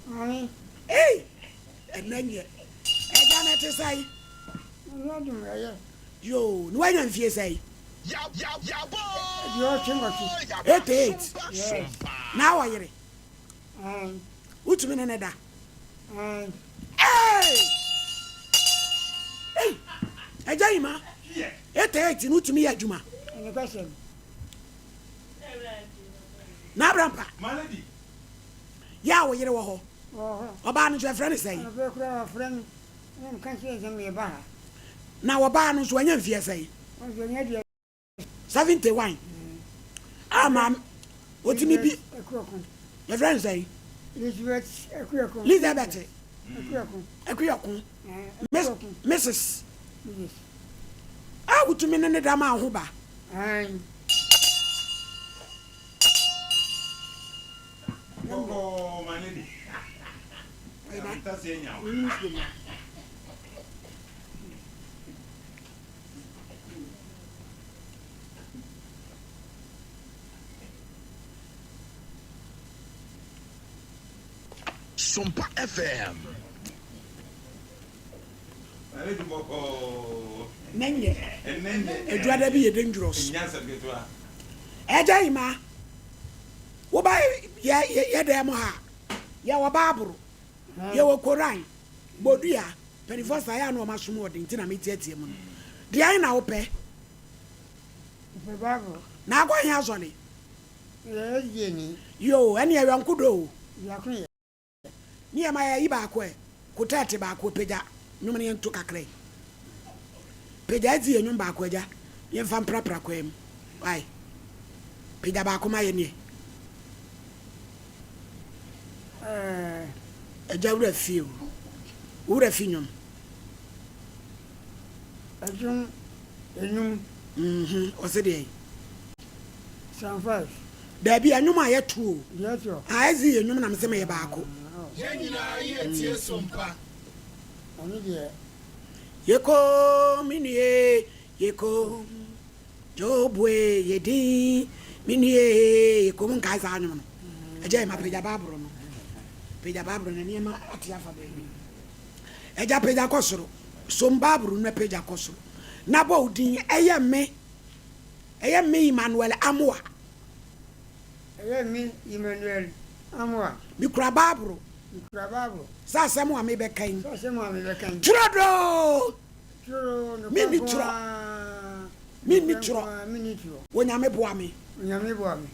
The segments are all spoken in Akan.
Maame. Ei! Ɛnɛ nyɛ. Agya no ɛte sɛn? Nyame adom ɛyɛ. Yoo, na wanya mfie sɛn? 88. 88. Yes. Na awɔ yere? Ae. Wotumi ne ne da? Ae. Ei! Ei! Agya Yima, 88 no wotumi yɛ adwuma? Nokwasɛm. Na Abrampa? Yɛ a wo yere wɔ hɔ? Wɔ hɔ. Ɔbaa no nso yɛfrɛ no sɛn? Anɔpa yi koraa wafrɛ me na meka kyerɛɛ no sɛ mereba ha. Na ɔbaa no nso wanya mfeɛ sɛn? Ɔno nso wanya deɛ. 71. A maame ɔtumi bi. Akuoko. Yɛfrɛ no sɛn? Elizabeth Akuoko. Elizabeth. Akuoko. Akuoko. Akuoko. Mrs. Mrs. A wotumi ne ne da ma ho ba. Ae. Sompa FM. Nɛnyɛ aduada bi yɛ dangerous. Ɛgya yi ma. Woba yɛ yɛ dan mu ha a, yɛwɔ Bible, yɛwɔ Koran, bodua, mpanyinfoɔ saa yɛ a na wɔn asom wɔ den nti na meteatea mu no. Deɛn na wopɛ? Mepɛ Bible. Na akɔ he asɔre? Meyɛ SDA ni. Yoo, ɛneɛ yɔnko dɔ o. Biako yɛ. Ne yɛ ma yɛ yi baako ɛ, kotɛɛte baako pagya nwom no yɛnto kakra yi. Pagya edzi yɛ nwom baako agya, yɛmfa mprapra kwaa mu. Wai? Pagya baako ma yɛ neɛ. Ɛɛ. Agya wura fi o, wo wura fi nwom. Ɛdwom enum. Mhm, ɔse deɛn? Psalm 5. Daabi, ɛnwom a yɛto o. Deɛ ɛtoɔ. Ah, ɛdze yɛ nwom na mese meyɛ baako. Yɛn nyinaa yɛtie so mpa. Ɔno deɛ. Yeko me nue, yeko Jobue yɛ din me nue, yeko. Mo nkae saa nwom no? Agya yi ma pagya baaboro no. Pagya baaboro no, nneɛma ate afa baabi. Agya pagya kɔ soro. Som baaboro no na pagya kɔ soro. Na bɔ wo din, ɛyɛ me. Ɛyɛ me Emmanuel Amoah. Ɛyɛ me Emmanuel Amoah. Mekura Bible. Mekura Bible. Sɛ asɛm a mebɛka yi. Sɛ asɛm a mebɛka yi. Turodoo. Turodoo, nokorɛ Menni nko torɔ. ara. Menni Nokorɛ nko torɔ. ara, menni torɔ. Onyame boa me. Onyame boa me.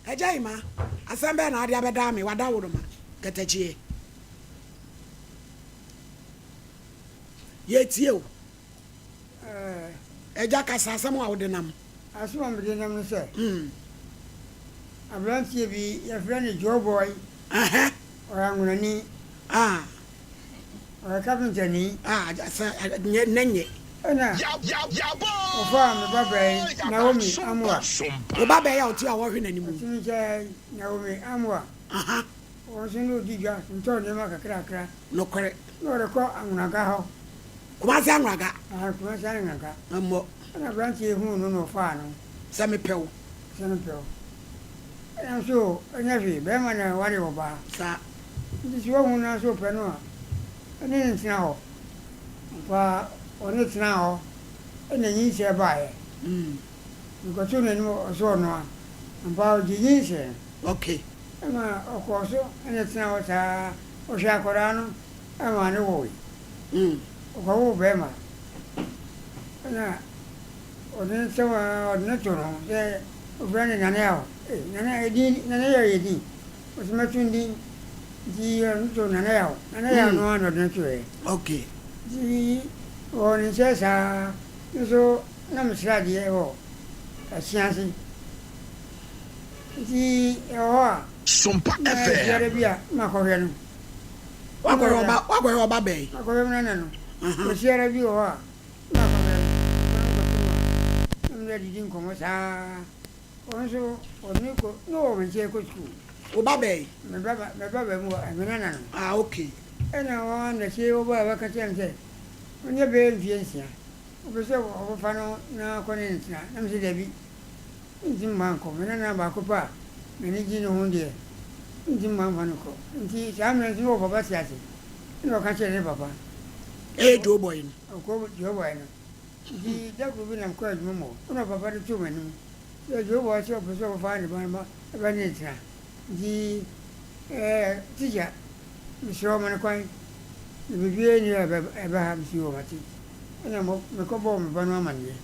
Agya Emma, asɛm bɛn na ade abɛdaa me w'adaworoma katakyie? Yɛretie wo. Agya, kasa asɛm a wode nam. Asɛm a mede nam ne sɛ, aberanteɛ bi, yɛfrɛ no Joe Boy, ɔyɛ Anwonani, ɔyɛ kapentani. Ɛna ɔfaa me babaa yi, Naomi Amoah. Wo babaa yi a ɔte a wɔhwe n'anim yi. Ɔte me nkyɛn yi, Naomi Amoah. Ɔno nso na ɔdi dwa, tontɔn nneɛma kakrakra. Nokorɛ. Na ɔrekɔ Anwonaga hɔ. Kumasi Anwonaga. Ahaa, Kumasi Anwonaga. Mmɔ. Ɛna aberanteɛ yi huu no na ɔfaa no. Sɛ mepɛ wo. Sɛ mepɛ wo. Ɛna nso o, ɛnyɛ hwee, barima na ɛware ɔbaa. Saa. Nti sɛ wahu no na sɛ ɔpɛ no a, ɛne no ntena hɔ. Ampa ara, ɔne tenaa hɔ, ɛna nyinsɛn baeɛ. Mekɔtoo n'anim ɔse ɔnoa. Ampa ara ɔgyee nyinsɛn no. Okay. Ɛma ɔkɔɔ so ne tenaa hɔ saa ara. Ɔhwɛɛ akwadaa no maa no woe. Ɔkɔwoo barima. Ɛnna ɔde no sɛ ɔde no too ne ho sɛ ɔfrɛ no Nana Yaw. Ei, Nana, edin, Nana Yaw yɛ din. Ɔse mɛto no din. Nti ɔde no too Nana Yaw. Nana Yaw no ara na ɔde no toeɛ. Okay. Nti ɔwɔ ne nkyɛn saa. Me nso na mesrɛ adeɛ wɔ Asiase. Nti ɛwɔ hɔ a. Sompa Na FM. biara bi a makɔhwɛ no. Wakɔhwɛ ɔba wakɔhwɛ ɔba bɛn? Makɔhwɛ me nana no. Kwasiara bi wɔ hɔ a makɔhwɛ no. Mekɔ no kɔto no a na me ne adidi nkɔmmɔ saa. Ɔno nso ɔne kɔ na ɔwɔ me nkyɛn kɔ sukuu. Wo ba bɛn? Me ba ba me ba ba mu wɔ me nana no. Ah okay. Ɛna wɔn na sie wɔba a wɔka kyerɛ me sɛ ɔnyɛ bɛyɛ mfeɛ nsia ɔpɛ sɛ ɔbɛfa no na akɔ ne no tena na mese dabi. Mentumi mma nkɔ. Me nana baako pɛ a m'ani gye ne ho deɛ, Mentumi mamfa no nkɔ. Nti saa mmerɛ no nso na ɔpapa te ase. Ɛna ɔka kyerɛɛ ne papa. Ɛyɛ Joe Boy no. Ɔkɔ Joe Boy no. Nti da koro bi na mekɔɔ adwuma mu hɔ. Ɛna ɔpapa de too m'anim sɛ Joe Boy sɛ ɔpɛ sɛ ɔbɛfa ne ba no ma ɛbɛ ne no tena. Nti ɛɛ tikya, mesrɛ wo ma no kwan. Na biribiara nni hɔ a ɛbɛha me. So yoo mate. Ɛna mekɔbɔɔ me ba no amanneɛ.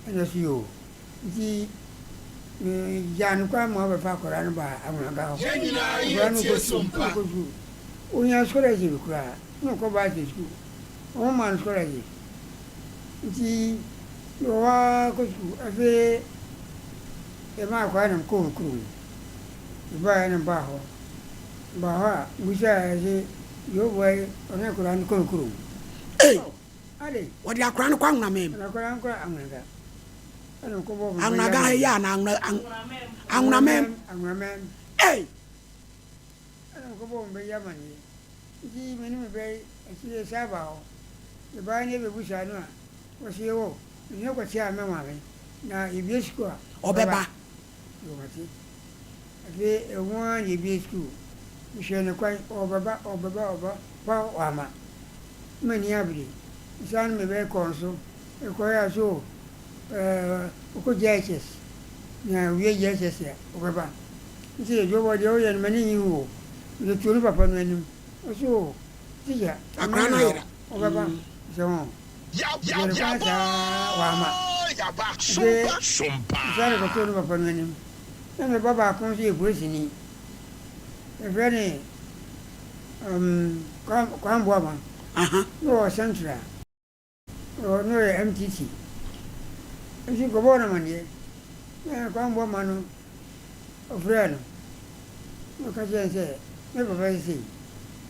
Ɛna ɔse yoo. Nti megyaa no kwan ma ɔbɛfa akwadaa no baa Agonaga hɔ. Yɛn nyinaa Akwadaa no yɛtie kɔ sukuu, Sompa. ɔkɔ sukuu. Ɔnya scholarship koraa na ɔkɔ Basel sukuu. Wɔn maa no scholarship. Nti mewɔ hɔ ara kɔ sukuu. Afei yɛmaa akwadaa no mekɔɔ me kurom. Mebaeɛ na mebaa hɔ. Mebaa hɔ a, mebisaa sɛ deɛ ɔboa yi ɔne akwadaa no kɔ me kurom. Ei! Oh, adɛn? Wɔde akwadaa no kɔ Anwonamam. Wɔde akwadaa no kɔ Anwonaga. Anwonaga ha yi a na anwona anwonamam. Anwonamam. Ei! Ɛna mekɔbɔ wɔn bɛ yi amaneɛ. Nti me ne me bɛ yi akyire yɛsan baa hɔ. Yɛbaeɛ no yɛbɛbusaa no a, ɔse o, mede no kɔkyeaa me maame na yɛbue sukuu a, ɔbɛba. Yoo mate. Afei ɛwɔ mu ara na yɛbue sukuu. Mehwɛɛ no kwan, ɔrebɛba, ɔrebɛba, ɔrebɛba, paw, wamma. Na m'ani abere. Mesan ne me bɛ kɔɔ nso. Mekɔeɛ a ɔse o, ɛɛ ɔkɔ JHS na owie JHS a ɔbɛba. Mese Jobo deɛ woyɛ no m'ani nnye ho o. Mede too ne papa no anim. Ɔse o tikya mma Akwadaa no no nhaw ayera. ɔbɛba. Mese ho. Mehwɛɛ no kwan saa wamma. Afei mesan de kɔtoo ne papa no anim. Na me ba baako nso yɛ polisini. Yɛfrɛ no um, Kwame Boamah. Aha. Na ɔwɔ Central. Ɔno yɛ MTC. Nti kɔbɔɔ no amaneɛ. Na Kwammɔ ma no ɔfrɛɛ no na ɔka kyerɛɛ no sɛ me papa se sei.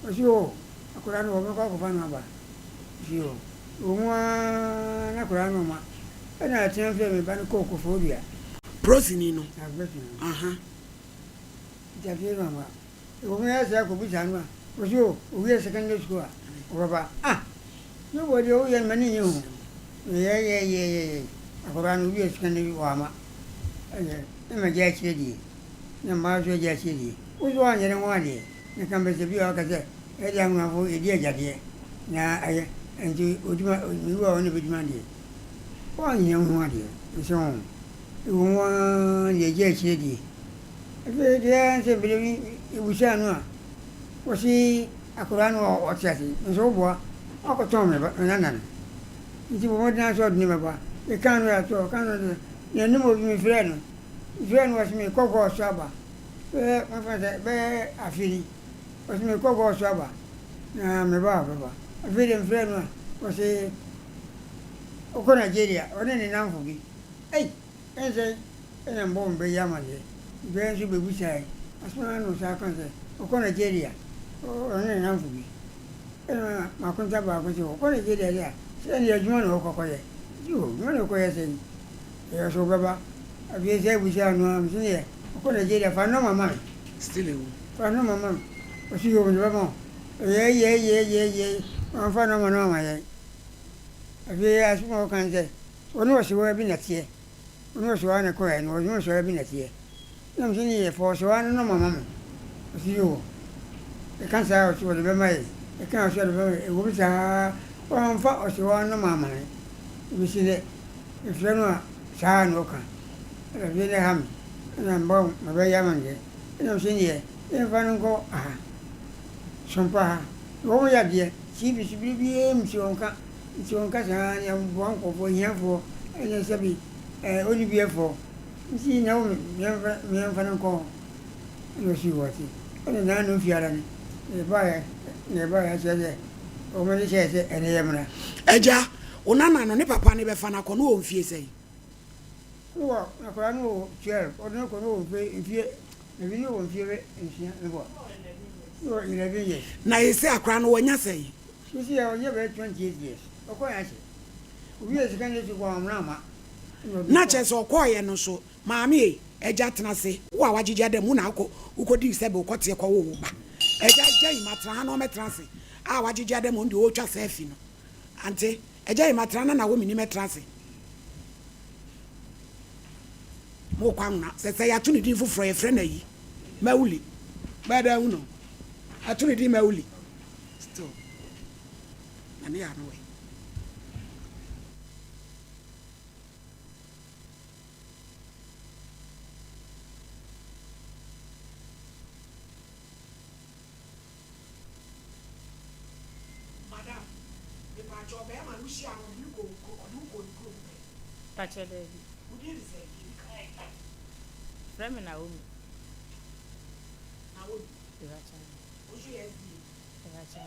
Ɔse oo akwadaa no wɔbɛkɔ akɔfa no aba. Ɔse oo. Ɛwɔ mu ara na akwadaa no mma. Ɛna atena frɛɛ me ba no kɔɔ Koforidua. Prosini no. Agbɛtena no. Aha. Nti afei no amma. Ɛwɔ mu ara saa kɔbisaa no a, ɔse oo ɔwie secondary school a ɔbɛba. Ah! Me bɔ deɛ woyɛ no m'ani nnye ho. Meyɛyɛyɛyɛyɛ akwadaa no owie sika no wamma. Ɛnneɛ na magya akyire die. Na mmaa nso agya akyire die. Wo nso woanyɛ ne ho adeɛ. Na ka mpɛ sɛ bi a waka sɛ ɛyɛ deɛ anwonafoɔ yɛdi agyadeɛ na ɛyɛ nti ɔdi ma mewu a ɔno na bɛdi m'adeɛ. Woanyɛ wo ho adeɛ nso ho. Ɛwɔ mu ara na yɛagya akyire die. Afei deɛ ara ne sɛ berɛ bi yɛbisaa no a ɔse Akwadaa no ɔte ase nso wo boa wakɔtɔn me ba me nana no nti bɔ mmɔden ara sɛ ɔde no bɛba mekaa no yɛ ato ɔka no de n'anim obi mefrɛɛ no mefrɛɛ no ɔse mekɔ gɔɔ so aba bɛyɛ mɛfa sɛ bɛyɛ afe ni ɔse mekɔ gɔɔ so aba na meba a ɔbɛba afei de mefrɛɛ no a ɔse ɔkɔ Nigeria ɔne ne namfo bi ei Ɛnsɛ na mbɔ me bɛ yi amaneɛ. Bɛ nso bɛbisae. Asɛm ara na ɔsan kae sɛ, ɔkɔ Nigeria, ɔne ne nnamfo bi. Ɛnna m'akonta baako se, ɔkɔ Nigeria deɛ a, sɛ ɛnneɛ adwuma na ɔrekɔ akɔyɛ. Mese, oh, adwuma na ɔrekɔyɛ sɛn? Ɛyɛ sɛ ɔbɛba. Afei sɛ abisaa no ara, mese, neɛ ɔkɔ Nigeria, fa nɔma ma me. Still ewu. Fa nɔma ma me. Ɔse, yoo, mede bɛma wo. Ɔyɛɛyɛɛyɛɛyɛɛyɛe, wamfa nɔma no amma yɛn. Afei asɛm a ɔka ne sɛ, Ɔne ɔsewaa bi na ɛteɛ. Ɔne ɔsewaa na ɛkɔeɛ no, ɔne ɔsewaa bi na ɛteɛ. Ɛna mese ne yɛ, fa ɔsewaa no nɔma ma me. Ɔse yoo. Ɛka saa a, ɔse ɔde bɛma yɛn. Ɛka a ɔse ɔde bɛma yɛn. Ɛwom saa, wamfa ɔsewaa no nɔma amma me. Ɛbɛsi nnɛ, mefrɛ no a, saa ara na ɔka. Ɛna afei na ɛha me. Ɛna mebɔ mabɛyɛ ama no deɛ. Ɛna mese ne yɛ, yɛmfa no nkɔ aha, Sompa ha. Na wɔn yɛ adeɛ, TV so biribiara mu sɛ ɔnka. Nti ɔnka saa ne aboa nkurɔfoɔ ahiafoɔ ne sɛbi ɛɛ onibiɛfoɔ nti na wo meɛnfa meɛnfa no nkɔ hɔ ɛna ɔsii wɔ ase ɛna naanu fiada no yɛbaeɛ na yɛbaeɛ akyerɛ sɛ wɔn de hyɛɛ sɛ ɛnɛ yɛmmra. Agya, wo nana no, ne papa no bɛfa no akɔ no wɔ mfie sɛn? No wɔ akwadaa no wɔ 12 ɔde no kɔ no wɔ mfie mfie ebi no wɔ mfie bɛ nsia meboa no wɔ 11 years. Na ese akwadaa no wanya sɛn? Sisi a ɔnyɛ bɛyɛ 28 years ɔkɔɛ akyɛ owiee secondary school kɔ ɔmena ama ɛna ɔde Na kɔ. kyerɛ sɛ ɔkɔeɛ no nso maame ei agya tena ase wo a wagyegye adam wo na wokɔ wokɔdii sɛbe wokɔteɛ kɔwoo wo ba agya gya yi matena ha na ɔmɛtena ase a wagyegye adam ɔno deɛ ɔretwa selfie no ante agya yi matena na Naomi ni mɛtena ase mokɔ anwona sɛ sɛ yɛato ne din foforɔ yɛfrɛ no ayi Mawuli. Bɛyɛ dɛ ahu no. Ato ne din Mawuli. Still. Na ne yɛ ano wɛ. Madam, mepaakyɛw bɛɛma no wo hyia no ɔde no kɔ wo kuro ɔde wo kɔɔ ne kurom pɛn? Pakyɛ daabi. Wo din de sɛn? Deɛ edi kan. Frɛ me Naomi. Naomi. Mepakyɛ. Wo nso yɛ SDA? Mepakyɛ.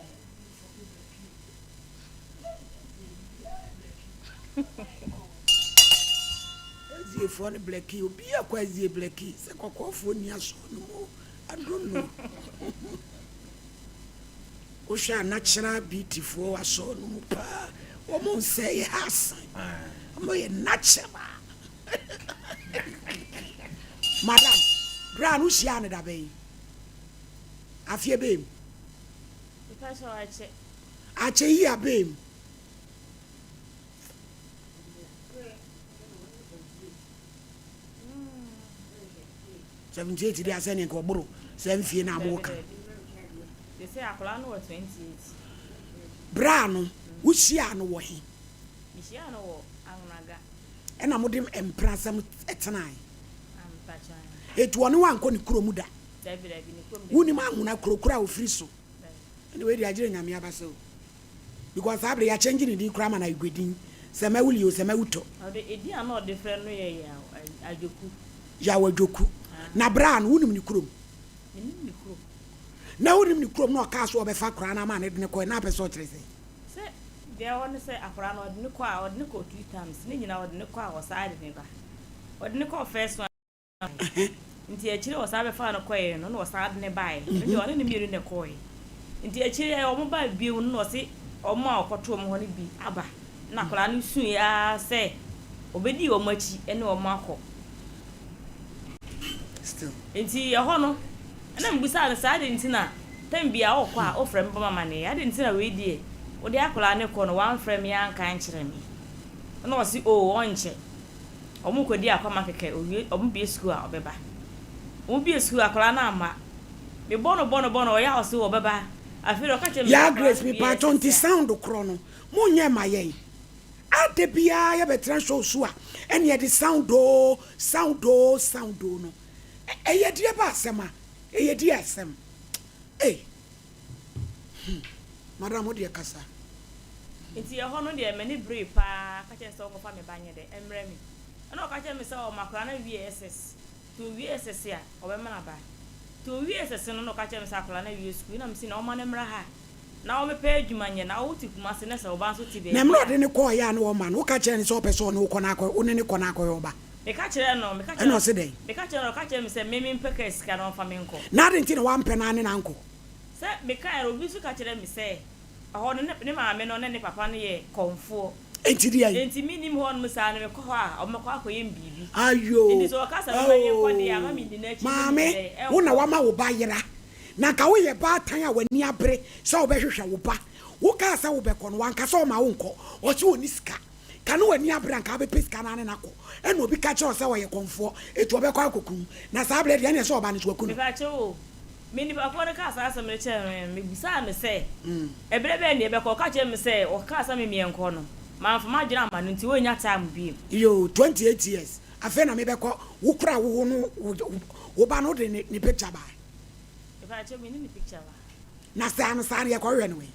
SDA foɔ no blɛki obi akɔ SDA blɛki sɛ kɔkɔɔfoɔ ni asɔɔ no mu I don't know. Wohwɛ a natural beauty foɔ wɔ asɔre no mu paa. Wɔn nsɛ yɛ ha asan. Wɔn yɛ natural. Madam, bra no hyia no da bɛn? Afeɛ bɛn mu? Akyɛ. Akyɛ yi abɛn mu. 78 deɛ asɛ ne nka ɔboro saa mfie no a moka. Berɛ a no wohyiaa no wɔ he? Ɛna mode mprasɛm tenae? Enti ɔne wo ankɔ ne kurom da? Wonim Anwona kuro koro a ɔfiri so? Ɛne wei deɛ agyere Nyame abasa o. Because saa bere yɛakyɛngye ne din koraa ma no ayɛ din sɛ Mawuli o sɛ Mawutɔ. Ɔde edin a na ɔde frɛ no yɛ Yaw Adwoku. Yaw Adwoku. Na bere a no wonim ne kurom? Menim ne kurom. Na wonim ne kurom na ɔkaa so ɔbɛfa akwaraa no ama ne de no kɔɛ na apɛ sɛ ɔkyerɛ sɛn? Sɛ deɛ ɛwɔ ne sɛ akwaraa no ɔde no kɔ a ɔde no kɔ two times ne nyinaa ɔde no kɔ a ɔsaa de ne ba. Ɔde no kɔɔ first one. Nti akyire ɔsan bɛfaa no kɔeɛ no na ɔsan de no baeɛ. Ɛno deɛ ɔne no mmienu na ɛkɔeɛ. Nti akyire wɔn baa bio no na ɔse wɔn a ɔkɔtoo wɔn hɔ no bi aba. Na akwadaa no suiɛ ara sɛ ɔbɛdi wɔn akyi ne wɔn akɔ. Nti ɛhɔ no ɛna mebisaa no sɛ adɛn nti na tɛm biara wokɔ a wofrɛ me bɔ me amaneɛ, adɛn nti na wei deɛ wode akwadaa no kɔ no woamfrɛ me anka ankyerɛ me. Ɛna ɔse oo ɔnkyɛ. Ɔmo kɔdi akwama kɛkɛ owie ɔmo bue sukuu a ɔbɛba. Ɔmo bue sukuu akwadaa no amma. Me bɔ no bɔ no bɔ no ɔyɛ a ɔse ɔbɛba. Afei deɛ ɔka kyerɛ me sɛ Yaa akwadaa Grace no wie mepaatɔ nti SS a. sound korɔ no mo nyɛ ma yɛn a da biaa yɛ bɛ tena show so a ɛne yɛde sound oo sound oo sound oo no ɛyɛ deɛ ba asɛm a ɛyɛ deɛ asɛm ei hmm madam wo deɛ kasa. Nti ɛhɔ no deɛ m'ani beree paa ka kyerɛɛ no sɛ ɔnkɔfa me ba nyɛ dɛ mmrɛ me. Ɛna ɔka kyerɛɛ me sɛ ɔma akwadaa no awie SS. Nti ɔwie SS a, ɔbɛma no aba. Nti ɔwie SS no na ɔka kyerɛɛ me sɛ akwadaa no awie sukuu. Ɛna mese na ɔmma no mmra ha na ɔmmɛpɛ adwuma nyɛ. Na wote Kumasi na sɛ wo ba nso te Na baabi mmerɛ a. ɔde no kɔeɛ a na ɔma no, woka kyerɛɛ no sɛ ɔpɛ sɛ ɔne wo kɔ na akɔ, wo ne no kɔ na akɔyɛ ɔba? Meka kyerɛɛ no, meka Ɛna kyerɛɛ no, ɔse dɛn? meka kyerɛɛ no, ɔka kyerɛɛ me sɛ me mempɛ kaa sika na ɔmfa me nkɔ. Na adɛn nti na woampɛ no ara ne no ankɔ? Sɛ mekaeɛ no, obi nso ka kyerɛɛ me sɛ Ɛhɔ no, ne maame no ne ne papa no yɛ kɔmfoɔ. Enti deɛn? Enti mennim hɔnom saa no, mekɔ hɔ a, wɔbɛkɔ akɔyɛ me biribi. Ayoo, Enti sɛ wɔka sɛ momma yɛnkɔ deɛ a, mma menni n'akyi, oh, menyɛ maame, dɛn? wo na Ɛnkɔ. woama wo ba yera. Na anka woyɛ baatan a w'ani abere sɛ wobɛhwehwɛ wo ba. Wokaa sɛ wobɛkɔ no, wanka sɛ ɔmma wonkɔ. Ɔse ɔnni sika. Ka ne w'ani abere anka wobɛpɛ sika no ara ne no akɔ. Ɛna obi ka kyerɛ wo sɛ ɔyɛ kɔmfoɔ, enti ɔbɛkɔ akɔku wo. Na saa berɛ deɛ, ɛneɛ sɛ ɔba no nso waku no. Mepakyɛw o, me nipa korɔ no kaa saa asɛm no kyerɛɛ me no, mebisaa no sɛ, Ɛberɛ bɛn na yɛbɛkɔ? Ɔka kyerɛɛ me sɛ, Ɔkaa sɛ me meɛnkɔ no, mamfa m'adwene amma no nti ɔnnya time bio. Yoo, 28 years, afei na mebɛkɔ, wo koro a wowo no, wo ba no wode ne picture bae? Mepakyɛw, menni ne picture wɔ ha. Na saa no saa no yɛkɔhwehwɛ no wɛn?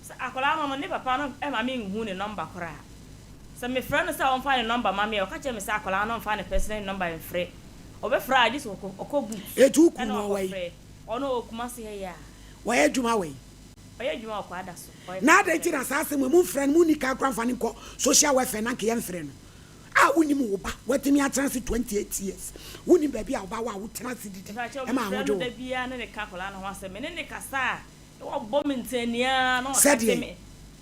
Sɛ akwadaa no no, ne papa no mma menhu ne nɔmba koraa. Sɛ mefrɛ no sɛ ɔmfa ne nɔmba ma me a, ɔka kyerɛ me sɛ akwadaa no mfa ne personal nɔmba mfrɛ. Ɔbɛfrɛ a, gye sɛ ɔkɔ booth Eti wo kunu na no ɔwɔ he? wakɔfrɛ. Ɔno ɔwɔ Kumasi ha yi ara. Ɔyɛ adwuma wɛn? Ɔyɛ adwuma wɔ Kwada so. Ɔyɛ Na adɛn taxi nti na driver. saa asɛm wei momfrɛ no, monni kan koraa mfa no nkɔ social welfare na anka yɛmfrɛ no? A wonnim wo ba, woatumi atena ase 28 years, wonnim baabi a wo ba wɔ a wotena ase didi Mepakyɛw, ma mefrɛ ahodwo no wo. da biara ne no ka akwadaa no ho asɛm. Me ne no kasa a, Na wabɔ me nsania ara na waka Sɛdeɛ. sɛ me,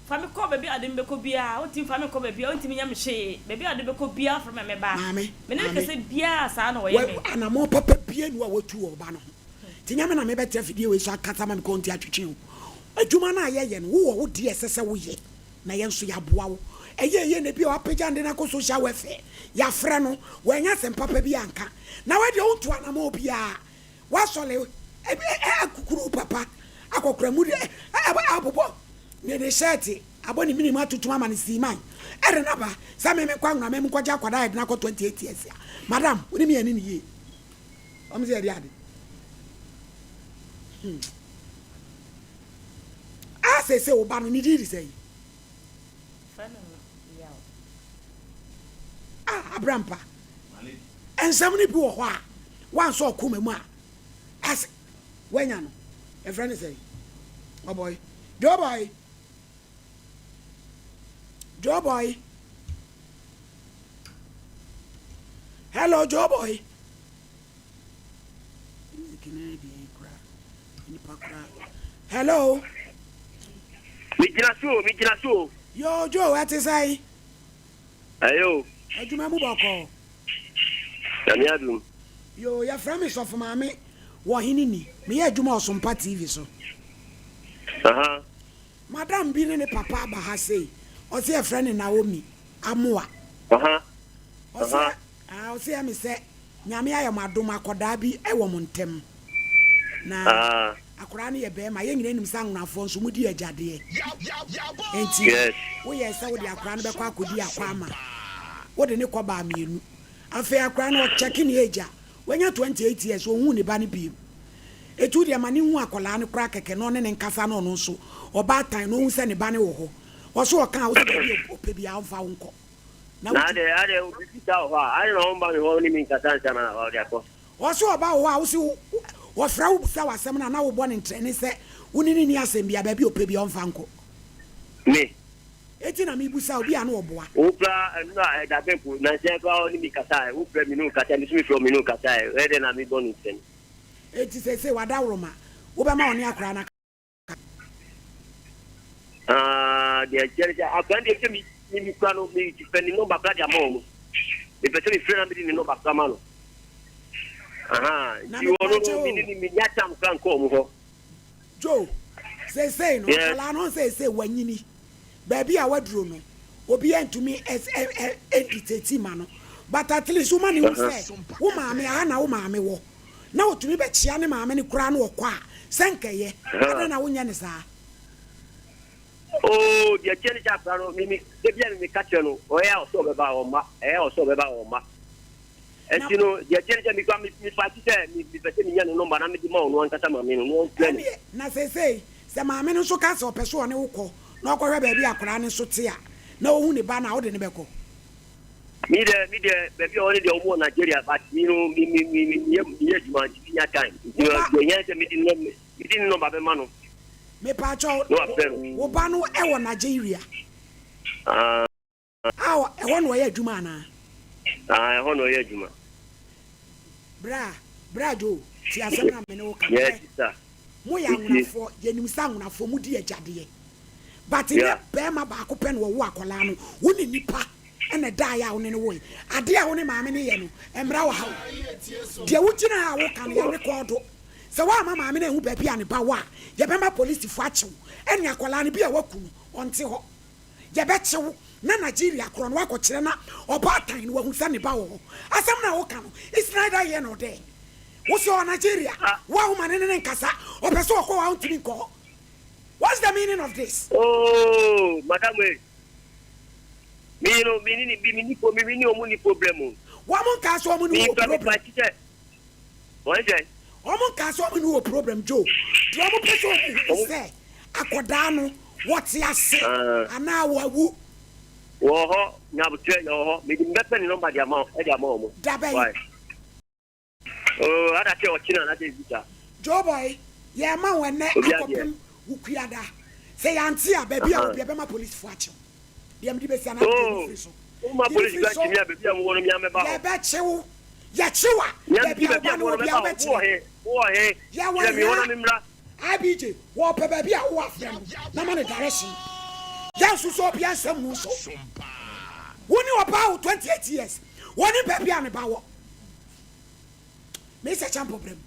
Fa me kɔ baabi a wode me bɛkɔ biara, wontumi mfa me nkɔ baabiara, wontumi nyɛ me hwee, baabi a wode bɛkɔ biara wofrɛ me a mɛba. Maame, Me ne no maame, kasa biara saa na wa, ɔyɛ me. anammɔn papa biara nni hɔ a watu wɔ wo ba no ho. Nti nyɛ me na mebɛte afidie wei so akasa ma me kɔn ti atwetwe o. Adwuma no a yɛyɛ no, wowɔ wo deɛ ɛsɛ sɛ woyɛ, na yɛn nso yɛaboa wo. Ɛyɛ yie na ebia wapagya no de no akɔ social welfare, yɛafrɛ no, wannya asɛm papa bi anka. Na wei deɛ wontu anammɔn biara. W'asɔre ɛ ɛ ɛ. kuru papa akɔkora mu de abobɔ ne ne hyɛɛte abɔ ne minimu atutum ama ne siiman ɛde naba sɛ me menkɔ anwona me nkɔgye akwadaa yɛde no akɔ 28 years a madam wo ne me ani ne yie ɔm sɛ yɛde ade hmm. A sese wo ba no ne din de sɛ yi a abrampa nsɛm no bi wɔ hɔ a wansɔ ɔkoma mu a as wanya no yɛfrɛ no sɛ ɔbɔe joboy joboy hello joboy hello megyina so o megyina so o yo jo ɛte sɛn ɛyɛ o adwuma mu bɔkɔɔ Nyame adom. Yoo yɛfrɛ me sɔfo maame wɔ hene ni meyɛ adwuma ɔsompa TV so. Aha. Madam bi ne ne papa aba ha sei ɔse yɛfrɛ no Naomi Amoah. Aha. Ɔse Aha. ah ɔse ɛme sɛ Nyame ayɛ mo adom akɔdaa bi wɔ mo ntɛm na Ah. akɔdaa no yɛ bɛɛma yɛn nyinaa nim sɛ anwonafoɔ nso modi agyadeɛ enti Yes. woyɛɛ sɛ wode akɔdaa no bɛkɔ akɔdi akɔ ama wode ne kɔ baa mienu Afei akwadaa no ɔkyɛke ne age a, wanya 28 years, ɔnhuu ne ba no bio. Enti wo deɛ ma no nhu akwadaa no koraa kɛkɛ na ɔne no nkasa na ɔno nso ɔbaatan na ɔhu sɛ ne ba no wɔ hɔ. Ɔse ɔka a, wo sɛ baabi a ɔpɛ biara ɔmfa wo nkɔ. Na Na wotumi. adɛn adɛn obi bisa wɔ hɔ a, adɛn na ɔmba me hɔ ne me nkasa ansa na ɔde akɔ? Ɔse ɔba wɔ hɔ a, wo se ɔfrɛ wo bisa wo asɛm no a, na wobɔ no ntrɛne sɛ wo ne no nni asɛm biara, baabi a ɔpɛ biara ɔmfa nkɔ. Me. Eti na mebisa obi a na ɔboa. Wo koraa ɛno a ɛda bɛn po nansa yi koraa ɔne me kasaɛ wo frɛ me ne wo kasaɛ me nso me frɛ wo me ne wo kasaɛ ɛyɛ dɛn na me bɔ no nsɛm. Eti seesei w'adaworoma wobɛma ɔne akwadaa no aka. Aah deɛ ɛkyɛ ne sɛ akwadaa no deɛ sɛ me me me kura no me pɛ ne nɔmba koraa de ama wɔn me pɛ sɛ me frɛ na me de ne nɔmba koraa ma no ahaa Na nti wɔn mepaakyɛw no me o. ne ne me nya tam koraa nkɔ wɔn hɔ. Joe, seesei no Yes. akwadaa no seesei wanyini. Baabi a waduro no, obiara ntumi ndictate ma no. But at least woma no hu sɛ wo maame, aha na wo maame wɔ. Na otumi bɛkyea ne maame no koraa na ɔkɔ a, sɛ nka ɛyɛ. Adɛn na wonyɛ no saa? Oh, deɛ ɛteɛ ne sɛ akwadaa no, me, me, da bi a me meka kyerɛ no, ɔyɛ a ɔsɛ ɔbɛba a ɔmma, ɛyɛ a ɔsɛ ɔbɛba a ɔmma. Na Ɛnti no, deɛ ɛteɛ ne sɛ mekura me mefa akyi sɛ me mepɛ sɛ menya ne nɔmba na mede ma ɔno ankasa maame no na ɔmfrɛ no. Ɛnneɛ, na seesei, sɛ maame no nso ka sɛ ɔpɛ sɛ ɔne wo kɔ na ɔkɔhwɛ baabi a akwadaa no nso te a, na ɔhu ne ba no a, wode no bɛkɔ? Me deɛ, me deɛ, baabi a ɔwɔ no deɛ wɔn wɔ Nigeria, but me no, me me me me meyɛ meyɛ adwuma nti menya time. Nti Wo no, ba. deɛ ɛhia ne sɛ mede ne mede ne nɔmba bɛma no Mepaakyɛw, na wafrɛ no. wo ba no wɔ Nigeria? Ah. A ɛhɔ na ɔyɛ adwuma anaa? Ah, ɛhɔ na ɔyɛ adwuma. Bra, bra Joe, tie asɛm no a me ne wo ka no. Yes, Hwɛ, sister. mo yɛ Metie. anwonafoɔ, yɛnim sɛ anwonafoɔ mo di agyadeɛ. But nyɛ Yeah. barima baako pɛ na ɔwo akwadaa no, wo ne nipa na ɛdaeɛ a wo ne no woe. Adeɛ a wo ne maame no yɛ no, mmara wɔ ha o. Deɛ wo gyina ha a woka no, yɛ rekɔɔdo. Sɛ woamma maame no anhu baabi a ne ba wɔ a, yɛbɛma polisifoɔ akye wo ɛne akwadaa no, bi a woaku no, ɔnte hɔ. Yɛbɛkye wo na Nigeria korɔ no woakɔkyerɛ na ɔbaatan no wahu sɛ ne ba wɔ hɔ. Asɛm no a woka no it's neither here nor there. Wo se ɔwɔ Nigeria, wo a woma ne ne no nkasa, ɔpɛ sɛ ɔkɔ hɔ a wontumi nkɔ hɔ. What's the meaning of this? Oh madam ei, me no me ne me ni me ne ɔmo ni problem o. Wɔn nkaa sɛ ɔmo ne Me wo wɔ kura me problem. fa ti sɛ Wɔn sɛ. Wɔn nkaa sɛ wɔn ne wɔ problem Joe. Deɛ wɔn pɛ sɛ wɔn hu ne sɛ akɔdaa no wɔte ase anaa wawu. Wɔ hɔ nyabotrɛ yɛ wɔ hɔ mede mbɛpɛ ne nɔmba de ama de ama wɔn. Da bɛn? Why? Oh ada sɛ ɔkyena anasɛ ebi saa. Joe boy yɛ ma wo ɛnɛ Obi adeɛ. akɔpem Wukuada sɛ yɛante a baabi a wɔ bia bɛma policefoɔ akye wo. Deɛ mede bɛsi anaa mede Oh, ne firi so. woma Gye ne polisi firi ba so. ntumi a baabi a mowɔ no mea mɛba hɔ. Yɛbɛkye wo. Yɛkye wo a, Mea baabi mete a baabi wo a ba no mowɔ wɔ no biara mɛba hɔ. Wowɔ wobɛkyerɛ. he? Wowɔ he? Yɛwɔ Kyerɛ me hɔ na hia. memmra. IBJ, wɔpɛ baabi a wowɔ afrɛ no na ma no direction. Yɛnsusu obiara nsɛm mu nso. Wo ne ɔbaa wo 28 years, wɔnim baabi a ne ba wɔ. Mesa Kyampo brɛ mu.